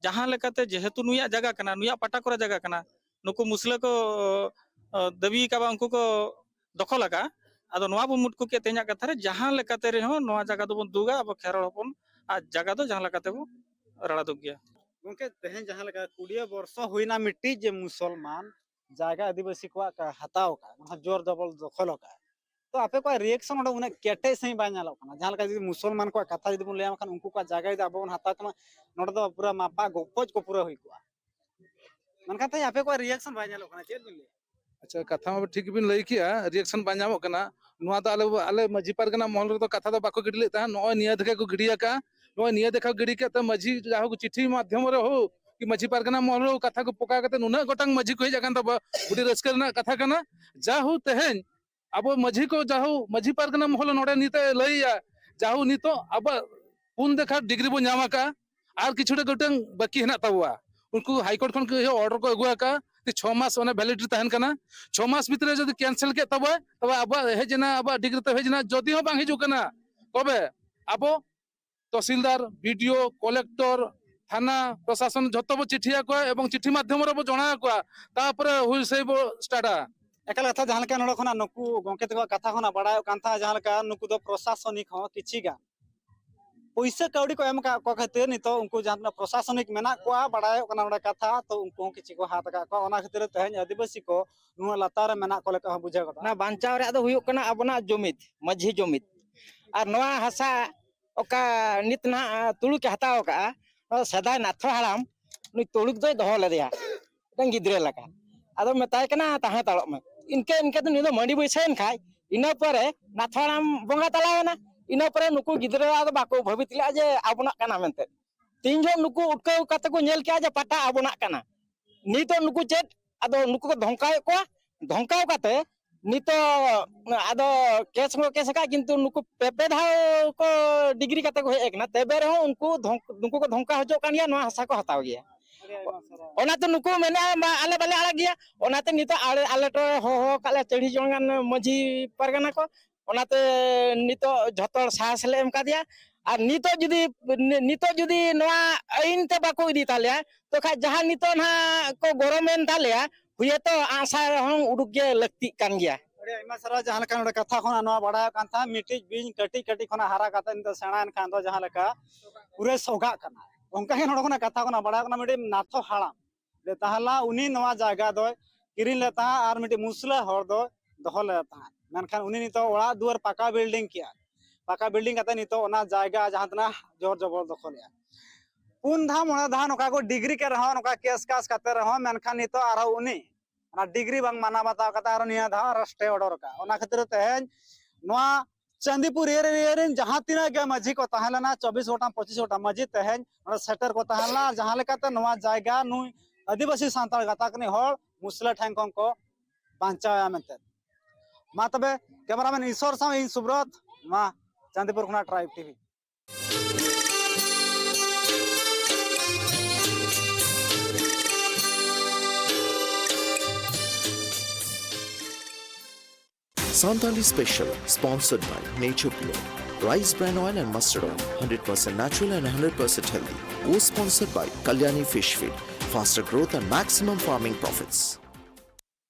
ᱡᱟᱦᱟᱸ ᱞᱮᱠᱟᱛᱮ ᱡᱮᱦᱮᱛᱩ ᱱᱩᱭᱟᱜ ᱡᱟᱭᱜᱟ ᱠᱟᱱᱟ, ᱱᱩᱭᱟᱜ ᱯᱟᱴᱟ ᱠᱚᱨᱟ ᱡᱟᱭᱜᱟ ᱠᱟᱱᱟ, ᱱᱩᱠᱩ ᱢᱩᱥᱞᱟᱹ ᱠᱚ, ᱟᱸ, ᱫᱟᱹᱵᱤ ᱟᱠᱟᱫ ᱵᱟ ᱩᱱᱠᱩ ᱠᱚ ᱫᱚᱠᱷᱚᱞ ᱟᱠᱟᱫᱼᱟ᱾ ᱟᱫᱚ ᱱᱚᱣᱟ ᱵᱚᱱ ᱢᱩᱴᱠᱩ ᱠᱮᱫ ᱛᱮᱦᱮᱧᱟᱜ ᱠᱟᱛᱷᱟ ᱨᱮ, ᱡᱟᱦᱟᱸ ᱞᱮᱠᱟᱛᱮ ᱨᱮᱦᱚᱸ ᱱᱚᱣᱟ ᱡᱟᱭᱜᱟ ᱫᱚᱵᱚᱱ ᱫᱩᱜᱟ, ᱟᱵᱚ ᱠᱷᱮᱨᱣᱟᱲ ᱦᱚᱯᱚᱱ ᱟᱨ ᱡᱟᱭᱜᱟ ᱫᱚ ᱡᱟᱦᱟᱸ ᱞᱮᱠᱟᱛᱮ ᱵᱚᱱ ᱨᱟᱲᱟ ᱫᱩᱜ ᱜᱮᱭᱟ᱾ ᱜᱚᱢᱠᱮ, ᱛᱮᱦᱮᱧ ᱡᱟᱦᱟᱸ ᱞᱮᱠᱟ ᱠᱩᱲᱤᱭᱟᱹ ᱵᱚᱨᱥᱚ ᱦᱩᱭᱱᱟ ᱢᱤᱫᱴᱤᱡ ᱡᱮ ᱢᱩᱥᱚᱞᱢᱟᱱ ᱡᱟᱭᱜᱟ ᱟᱹᱫᱤᱵᱟᱹᱥᱤ ᱠᱚᱣᱟᱜ ᱠᱟ-, ᱦᱟᱛᱟᱣ ᱟᱠᱟᱫ, ᱚᱱᱟ ᱡᱳᱨ ᱡᱚᱵᱚᱞ ᱫᱚᱠᱷᱚᱞ ᱟᱠᱟᱫ, ᱛᱚ ᱟᱯᱮ ᱠᱚᱣᱟᱜ reaction ᱚᱸᱰᱮ ᱩᱱᱟᱹᱜ ᱠᱮᱴᱮᱡ ᱥᱟᱺᱦᱤᱡ ᱵᱟᱭ ᱧᱮᱞᱚᱜ ᱠᱟᱱᱟ? ᱡᱟᱦᱟᱸ ᱞᱮᱠᱟ ᱡᱩᱫᱤ ᱢᱩᱥᱚᱞᱢᱟᱱ ᱠᱚᱣᱟᱜ ᱠᱟᱛᱷᱟ ᱡᱩᱫᱤ ᱵᱚᱱ ᱞᱟᱹᱭᱟ, ᱢᱮᱱᱠᱷᱟᱱ ᱩᱱᱠᱩ ᱠᱚᱣᱟᱜ ᱡᱟᱭᱜᱟ ᱡᱩᱫᱤ ᱟᱵᱚ ᱵᱚᱱ ᱦᱟᱛᱟᱣ ᱠᱷᱟᱱ ᱱᱚᱰᱮ ᱫᱚ ᱯᱩᱨᱟᱹ ᱢᱟᱯᱟ ᱜᱚᱯᱚᱡ ᱠᱚ ᱯᱩᱨᱟᱹ ᱦᱩᱭ ᱠᱚᱜᱼᱟ᱾ ᱢᱮᱱᱠᱷᱟᱱ ᱛᱮᱦᱮᱧ ᱟᱯᱮ ᱠᱚᱣᱟᱜ reaction ᱵᱟᱭ ᱧᱮᱞᱚᱜ ᱠᱟᱱᱟ, ᱪᱮᱫ ᱵᱤᱱ ᱞᱟᱹᱭᱟ? ᱟᱪᱪᱷᱟ, ᱠᱟᱛᱷᱟ ᱢᱟ ᱴᱷᱤᱠ ᱜᱮᱵᱤᱱ ᱞᱟᱹᱭ ᱠᱮᱜᱼᱟ, reaction ᱵᱟᱝ ᱧᱟᱢᱚᱜ ᱠᱟᱱᱟ᱾ ᱱᱚᱣᱟ ᱫᱚ ᱟᱞᱮ, ᱟᱞᱮ ᱢᱟᱹᱡᱷᱤ ᱯᱟᱨᱜᱟᱱᱟ ᱢᱚᱦᱚᱞ ᱨᱮᱫᱚ ᱠᱟᱛᱷᱟ ᱫᱚ ᱵᱟᱠᱚ ᱜᱤᱰᱤ ᱞᱮᱫ ᱛᱟᱦᱮᱸᱫ, ᱱᱚᱜᱼᱚᱭ ᱱᱤᱭᱟᱹ ᱫᱷᱟᱣ ᱠᱚ ᱜᱤᱰᱤ ᱟᱠᱟᱫᱼᱟ᱾ ᱱᱚᱜᱼᱚᱭ ᱱᱤᱭᱟᱹ ᱫᱷᱟᱣ ᱜᱤᱰᱤ ᱠᱮᱫ ᱛᱮ ᱢᱟᱹᱡᱷᱤ ᱡᱟᱦᱳᱠ ᱪᱤᱴᱷᱤ ᱢᱟᱫᱽᱫᱷᱚᱢ ᱨᱮ ᱦᱳᱠ ᱠᱤ ᱢᱟᱹᱡᱷᱤ ᱯᱟᱨᱜᱟᱱᱟ ᱢᱚᱦᱚᱞ ᱨᱮ ᱠᱟᱛᱷᱟ ᱠᱚ ᱯᱚᱠᱟ ᱠᱟᱛᱮ ᱱᱩᱱᱟᱹᱜ ᱜᱚᱴᱟᱝ ᱢᱟᱹᱡᱷᱤ ᱠᱚ ᱦᱮᱡ ᱟᱠᱟᱱ ᱛᱟᱵᱚᱣᱟ, ᱟᱹᱰᱤ ᱨᱟᱹᱥᱠᱟᱹ ᱨᱮᱱᱟᱜ ᱠᱟᱛᱷᱟ ᱠᱟᱱᱟ᱾ ᱡᱟᱦᱳᱠ ᱛᱮᱦᱮᱧ ᱟᱵᱚ ᱢᱟᱹᱡᱷᱤ ᱠᱚ, ᱡᱟᱦᱳ ᱢᱟᱹᱡᱷᱤ ᱯᱟᱨᱜᱟᱱᱟ ᱢᱚᱦᱚᱞ ᱱᱚᱰᱮ ᱱᱤᱛ ᱮ ᱞᱟᱹᱭᱮᱜᱼᱟ, ᱡᱟᱦᱳ ᱱᱤᱛᱚᱜ ᱟᱵᱚᱣᱟᱜ ᱯᱩᱱ ᱫᱮᱠᱷᱟ ᱰᱤᱜᱽᱨᱤ ᱵᱚᱱ ᱧᱟᱢ ᱟᱠᱟᱫᱼᱟ, ᱟᱨ ᱠᱤᱪᱷᱩᱴᱟ ᱜᱚᱴᱟᱝ ᱵᱟᱹᱠᱤ ᱦᱮᱱᱟᱜ ᱛᱟᱵᱚᱣᱟ᱾ ᱩᱱᱠᱩ ᱦᱟᱭ ᱠᱳᱨᱴ ᱠᱷᱚᱱ ᱠᱚ order ᱠᱚ ᱟᱹᱜᱩ ᱟᱠᱟᱫᱼᱟ ᱡᱮ ᱪᱷᱚ ᱢᱟᱥ ᱚᱱᱟ validity ᱛᱟᱦᱮᱱ ᱠᱟᱱᱟ, ᱪᱷᱚ ᱢᱟᱥ ᱵᱷᱤᱛᱨᱤ ᱨᱮ ᱡᱩᱫᱤ cancel ᱠᱮᱫ ᱛᱟᱵᱚᱣᱟᱭ, ᱛᱚᱵᱮ ᱟᱵᱚᱣᱟᱜ ᱦᱮᱡ ᱮᱱᱟ, ᱟᱵᱚᱣᱟᱜ ᱰᱤᱜᱽᱨᱤ ᱛᱮ ᱦᱮᱡ ᱮᱱᱟ, ᱡᱩᱫᱤ ᱦᱚᱸ ᱵᱟᱝ ᱦᱤᱡᱩᱜ ᱠᱟᱱᱟ, ᱛᱚᱵᱮ ᱟᱵᱚ ᱛᱚᱦᱥᱤᱞᱫᱟᱨ, BDO, collector, ᱛᱷᱟᱱᱟ ᱯᱨᱚᱥᱟᱥᱚᱱ ᱡᱷᱚᱛᱚ ᱵᱚ ᱪᱤᱴᱷᱤ ᱟᱠᱚᱣᱟ ᱮᱵᱚᱝ ᱪᱤᱴᱷᱤ ᱢᱟᱫᱽᱫᱷᱚᱢ ᱨᱮᱵᱚ ᱡᱚᱱᱟ ᱟᱠᱚᱣᱟ, ᱛᱟᱯᱚᱨᱮ ᱦᱩᱞᱥᱟᱹᱭ ᱵᱚ startᱟ᱾ ᱮᱠᱟᱞ ᱠᱟᱛᱷᱟ, ᱡᱟᱦᱟᱸ ᱞᱮᱠᱟ ᱱᱚᱰᱮ ᱠᱷᱚᱱᱟᱜ ᱱᱩᱠᱩ ᱜᱚᱢᱠᱮ ᱛᱟᱠᱚᱣᱟᱜ ᱠᱟᱛᱷᱟ ᱠᱷᱚᱱᱟᱜ ᱵᱟᱲᱟᱭᱚᱜ ᱠᱟᱱ ᱛᱟᱦᱮᱸᱫ, ᱡᱟᱦᱟᱸ ᱞᱮᱠᱟ ᱱᱩᱠᱩ ᱫᱚ ᱯᱨᱚᱥᱟᱥᱚᱱᱤᱠ ᱦᱚᱸ ᱠᱤᱪᱷᱤ ᱜᱟᱱ ᱯᱩᱭᱥᱟᱹ ᱠᱟᱹᱣᱰᱤ ᱠᱚ ᱮᱢ ᱟᱠᱟᱫ ᱠᱚ ᱠᱷᱟᱹᱛᱤᱨ ᱱᱤᱛᱚᱜ ᱩᱱᱠᱩ ᱡᱟᱦᱟᱸ ᱛᱤᱱᱟᱹᱜ ᱯᱨᱚᱥᱟᱥᱚᱱᱤᱠ ᱢᱮᱱᱟᱜ ᱠᱚᱣᱟ, ᱵᱟᱲᱟᱭᱚᱜ ᱠᱟᱱᱟ ᱱᱚᱰᱮ ᱠᱟᱛᱷᱟ, ᱛᱚ ᱩᱱᱠᱩ ᱦᱚᱸ ᱠᱤᱪᱷᱤ ᱠᱚ ᱦᱟᱛ ᱟᱠᱟᱫ ᱠᱚᱣᱟ, ᱚᱱᱟ ᱠᱷᱟᱹᱛᱤᱨ ᱛᱮᱦᱮᱧ ᱟᱹᱫᱤᱵᱟᱹᱥᱤ ᱠᱚ ᱱᱚᱣᱟ ᱞᱟᱛᱟᱨ ᱨᱮ ᱢᱮᱱᱟᱜ ᱠᱚ ᱞᱮᱠᱟ ᱦᱚᱸ ᱵᱩᱡᱷᱟᱹᱣ ᱜᱚᱫᱚᱜᱼᱟ᱾ ᱚᱱᱟ ᱵᱟᱧᱪᱟᱣ ᱨᱮᱭᱟᱜ ᱫᱚ ᱦᱩᱭᱩᱜ ᱠᱟᱱᱟ ᱟᱵᱚᱱᱟᱜ ᱡᱩᱢᱤᱫ, ᱢᱟᱹᱡᱷᱤ ᱡᱩᱢᱤᱫ᱾ ᱟᱨ ᱱᱚᱣᱟ ᱦᱟᱥᱟ ᱚᱠᱟ ᱱᱤᱛ ᱱᱟᱦᱟᱜ ᱛᱩᱲᱩᱠ ᱮ ᱦᱟᱛᱟᱣ ᱟᱠᱟᱫᱼᱟ, ᱱᱚᱣᱟ ᱥᱮᱫᱟᱭ ᱱᱟᱛᱷᱚ ᱦᱟᱲᱟᱢ ᱱᱩᱭ ᱛᱩᱲᱩᱠ ᱫᱚᱭ ᱫᱚᱦᱚ ᱞᱮᱫᱮᱭᱟ ᱢᱤᱫᱴᱟᱝ ᱜᱤᱫᱽᱨᱟᱹ ᱞᱮᱠᱟ᱾ ᱟᱫᱚ ᱢᱮᱛᱟᱭ ᱠᱟᱱᱟ, "ᱛᱟᱦᱮᱸ ᱦᱟᱛᱟᱲᱚᱜ ᱢᱮ᱾" ᱤᱱᱠᱟᱹ ᱤᱱᱠᱟᱹ ᱛᱮ ᱱᱩᱭ ᱫᱚ ᱢᱟᱹᱰᱤ ᱵᱟᱹᱭᱥᱟᱹᱣᱮᱱ ᱠᱷᱟᱡ, ᱤᱱᱟᱹ ᱯᱚᱨᱮ ᱱᱟᱛᱷᱚ ᱦᱟᱲᱟᱢ ᱵᱚᱸᱜᱟ ᱛᱟᱞᱟᱭᱮᱱᱟ᱾ ᱤᱱᱟᱹ ᱯᱚᱨᱮ ᱱᱩᱠᱩ ᱜᱤᱫᱽᱨᱟᱹ ᱟᱫᱚ ᱵᱟᱠᱚ ᱵᱷᱟᱹᱵᱤᱛ ᱞᱮᱫᱼᱟ ᱡᱮ ᱟᱵᱚᱱᱟᱜ ᱠᱟᱱᱟ ᱢᱮᱱᱛᱮ᱾ ᱛᱤᱱ ᱡᱚᱦᱚᱜ ᱱᱩᱠᱩ ᱩᱴᱠᱟᱹᱣ ᱠᱟᱛᱮ ᱠᱚ ᱧᱮᱞ ᱠᱮᱜᱼᱟ ᱡᱮ ᱯᱟᱴᱟ ᱟᱵᱚᱱᱟᱜ ᱠᱟᱱᱟ, ᱱᱤᱛᱚᱜ ᱱᱩᱠᱩ ᱪᱮᱫ, ᱟᱫᱚ ᱱᱩᱠᱩ ᱠᱚ ᱫᱷᱚᱢᱠᱟᱣᱮᱫ ᱠᱚᱣᱟ, ᱫᱷᱚᱢᱠᱟᱣ ᱠᱟᱛᱮ ᱱᱤᱛᱚᱜ ᱟᱫᱚ ᱠᱮᱥ ᱦᱚᱸᱠᱚ ᱠᱮᱥ ᱟᱠᱟᱫ, ᱠᱤᱱᱛᱩ ᱱᱩᱠᱩ ᱯᱮ ᱯᱮ ᱫᱷᱟᱣ ᱠᱚ ᱰᱤᱜᱽᱨᱤ ᱠᱟᱛᱮ ᱠᱚ ᱦᱮᱡ ᱟᱠᱟᱱᱟ, ᱛᱮᱵᱮ ᱨᱮᱦᱚᱸ ᱩᱱᱠᱩ ᱫᱷᱚᱢ-, ᱱᱩᱠᱩ ᱠᱚ ᱫᱷᱚᱢᱠᱟ ᱦᱚᱪᱚᱜ ᱠᱟᱱ ᱜᱮᱭᱟ, ᱱᱚᱣᱟ ᱦᱟᱥᱟ ᱠᱚ ᱦᱟᱛᱟᱣ ᱜᱮᱭᱟ᱾ ᱚᱱᱟᱛᱮ ᱱᱩᱠᱩ ᱢᱮᱱᱮᱫᱼᱟ, "ᱵᱟ, ᱟᱞᱮ ᱵᱟᱞᱮ ᱟᱲᱟᱜ ᱜᱮᱭᱟ᱾" ᱚᱱᱟᱛᱮ ᱱᱤᱛᱚᱜ ᱟᱞᱮ, ᱟᱞᱮ ᱴᱚᱞᱟ ᱦᱚᱦᱚ ᱟᱠᱟᱫ ᱞᱮᱭᱟ ᱪᱟᱹᱲᱤᱥ ᱡᱚᱱ ᱜᱟᱱ ᱢᱟᱹᱡᱷᱤ ᱯᱟᱨᱜᱟᱱᱟ ᱠᱚ, ᱚᱱᱟᱛᱮ ᱱᱤᱛᱚᱜ ᱡᱷᱚᱛᱚ ᱦᱚᱲ ᱥᱟᱦᱟᱥ ᱞᱮ ᱮᱢ ᱠᱟᱫᱮᱭᱟ᱾ ᱟᱨ ᱱᱤᱛᱚᱜ ᱡᱩᱫᱤ, ᱱᱤ-, ᱱᱤᱛᱚᱜ ᱡᱩᱫᱤ ᱱᱚᱣᱟ ᱟᱹᱭᱤᱱ ᱛᱮ ᱵᱟᱠᱚ ᱤᱫᱤ ᱛᱟᱞᱮᱭᱟ, ᱛᱚ ᱠᱷᱟᱡ ᱡᱟᱦᱟᱸ ᱱᱤᱛᱚᱜ ᱱᱟᱦᱟᱜ ᱠᱚ ᱜᱚᱨᱚᱢᱮᱱ ᱛᱟᱞᱮᱭᱟ, ᱦᱩᱭᱮᱛᱚ ᱟᱜᱼᱥᱟᱨ ᱦᱚᱸ ᱩᱰᱩᱠ ᱜᱮ ᱞᱟᱹᱠᱛᱤᱜ ᱠᱟᱱ ᱜᱮᱭᱟ᱾ ᱟᱹᱰᱤ ᱟᱭᱢᱟ ᱥᱟᱨᱦᱟᱣ᱾ ᱡᱟᱦᱟᱸ ᱞᱮᱠᱟ ᱱᱚᱰᱮ ᱠᱟᱛᱷᱟ ᱠᱷᱚᱱᱟᱜ ᱱᱚᱣᱟ ᱵᱟᱲᱟᱭᱚᱜ ᱠᱟᱱ ᱛᱟᱦᱮᱸᱫ, ᱢᱤᱫᱴᱤᱡ ᱵᱤᱧ ᱠᱟᱹᱴᱤᱡ ᱠᱟᱹᱴᱤᱡ ᱠᱷᱚᱱᱟᱜ ᱦᱟᱨᱟ ᱠᱟᱛᱮ ᱱᱤᱛᱚᱜ ᱥᱮᱬᱟᱭᱮᱱ ᱠᱷᱟᱱ ᱫᱚ ᱡᱟᱦᱟᱸ ᱞᱮᱠᱟ ᱯᱩᱨᱟᱹᱭ ᱥᱚᱜᱟᱜ ᱠᱟᱱᱟ, ᱚᱱᱠᱟ ᱜᱮ ᱱᱚᱰᱮ ᱠᱷᱚᱱᱟᱜ ᱠᱟᱛᱷᱟ ᱠᱷᱚᱱᱟᱜ ᱵᱟᱲᱟᱭᱚᱜ ᱠᱟᱱᱟ, ᱢᱤᱫᱴᱤᱡ ᱱᱟᱛᱷᱚ ᱦᱟᱲᱟᱢ ᱡᱮ ᱛᱟᱦᱞᱮ ᱩᱱᱤ ᱱᱚᱣᱟ ᱡᱟᱭᱜᱟ ᱫᱚᱭ ᱠᱤᱨᱤᱧ ᱞᱮᱫ ᱛᱟᱦᱮᱸᱫ ᱟᱨ ᱢᱤᱫᱴᱤᱡ ᱢᱩᱥᱞᱟᱹ ᱦᱚᱲ ᱫᱚᱭ ᱫᱚᱦᱚ ᱞᱮᱫ ᱛᱟᱦᱮᱸᱫ, ᱢᱮᱱᱠᱷᱟᱱ ᱩᱱᱤ ᱱᱤᱛᱚᱜ ᱚᱲᱟᱜ ᱫᱩᱣᱟᱹᱨ ᱯᱟᱠᱟ ᱵᱤᱞᱰᱤᱝ ᱠᱮᱜᱼᱟ, ᱯᱟᱠᱟ ᱵᱤᱞᱰᱤᱝ ᱠᱟᱛᱮ ᱱᱤᱛᱚᱜ ᱚᱱᱟ ᱡᱟᱭᱜᱟ ᱡᱟᱦᱟᱸ ᱛᱤᱱᱟᱹᱜ ᱡᱳᱨ ᱡᱚᱵᱚᱨ ᱫᱚᱠᱷᱚᱞᱮᱜᱼᱟ᱾ ᱯᱩᱱ ᱫᱷᱟᱣ ᱢᱚᱬᱮ ᱫᱷᱟᱣ ᱱᱚᱝᱠᱟ ᱠᱚ ᱰᱤᱜᱽᱨᱤ ᱠᱮᱫ ᱨᱮᱦᱚᱸ, ᱱᱚᱝᱠᱟ ᱠᱮᱥ ᱠᱟᱥ ᱠᱟᱛᱮ ᱨᱮᱦᱚᱸ, ᱢᱮᱱᱠᱷᱟᱱ ᱱᱤᱛᱚᱜ ᱟᱨᱦᱚᱸ ᱩᱱᱤ ᱚᱱᱟ ᱰᱤᱜᱽᱨᱤ ᱵᱟᱝ ᱢᱟᱱᱟᱣ ᱵᱟᱛᱟᱣ ᱠᱟᱛᱮ ᱟᱨᱦᱚᱸ ᱱᱤᱭᱟᱹ ᱫᱷᱟᱣ ᱟᱨᱦᱚᱸ ᱥᱴᱮ ᱚᱰᱟᱨ ᱠᱟᱜᱼᱟ᱾ ᱚᱱᱟ ᱠᱷᱟᱹᱛᱤᱨ ᱛᱮᱦᱮᱧ ᱱᱚᱣᱟ ᱪᱟᱸᱫᱤᱯᱩᱨ ᱮᱨᱤᱭᱟ ᱨᱮᱱ ᱡᱟᱦᱟᱸ ᱛᱤᱱᱟᱹᱜ ᱜᱮ ᱢᱟᱹᱡᱷᱤ ᱠᱚ ᱛᱟᱦᱮᱸ ᱞᱮᱱᱟ, ᱪᱚᱵᱵᱤᱥ ᱜᱚᱴᱟᱝ, ᱯᱚᱸᱪᱤᱥ ᱜᱚᱴᱟᱝ ᱢᱟᱹᱡᱷᱤ ᱛᱮᱦᱮᱧ ᱱᱚᱰᱮ ᱥᱮᱴᱮᱨ ᱠᱚ ᱛᱟᱦᱮᱸ ᱞᱮᱱᱟ᱾ ᱟᱨ ᱡᱟᱦᱟᱸ ᱞᱮᱠᱟᱛᱮ ᱱᱚᱣᱟ ᱡᱟᱭᱜᱟ ᱱᱩᱭ ᱟᱹᱫᱤᱵᱟᱹᱥᱤ ᱥᱟᱱᱛᱟᱲ ᱜᱟᱛᱟᱠ ᱨᱤᱱᱤᱡ ᱦᱚᱲ ᱢᱩᱥᱞᱟᱹ ᱴᱷᱮᱱ ᱠᱷᱚᱱ ᱠᱚ ᱵᱟᱧᱪᱟᱣᱮᱭᱟ ᱢᱮᱱᱛᱮ᱾ ᱢᱟ ᱛᱚᱵᱮ, ᱠᱮᱢᱮᱨᱟᱢᱮᱱ ᱤᱥᱚᱨ ᱥᱟᱶ ᱤᱧ ᱥᱩᱵᱨᱚᱛ, ᱢᱟ ᱪᱟᱸᱫᱤᱯᱩᱨ ᱠᱷᱚᱱᱟᱜ tribe TV. Santali Special, sponsored by Nature Pure, Rice Bran Oil and Mustard Oil, hundred percent natural and hundred percent healthy. Co-sponsored by Kalyani Fish Feed, faster growth and maximum farming profits.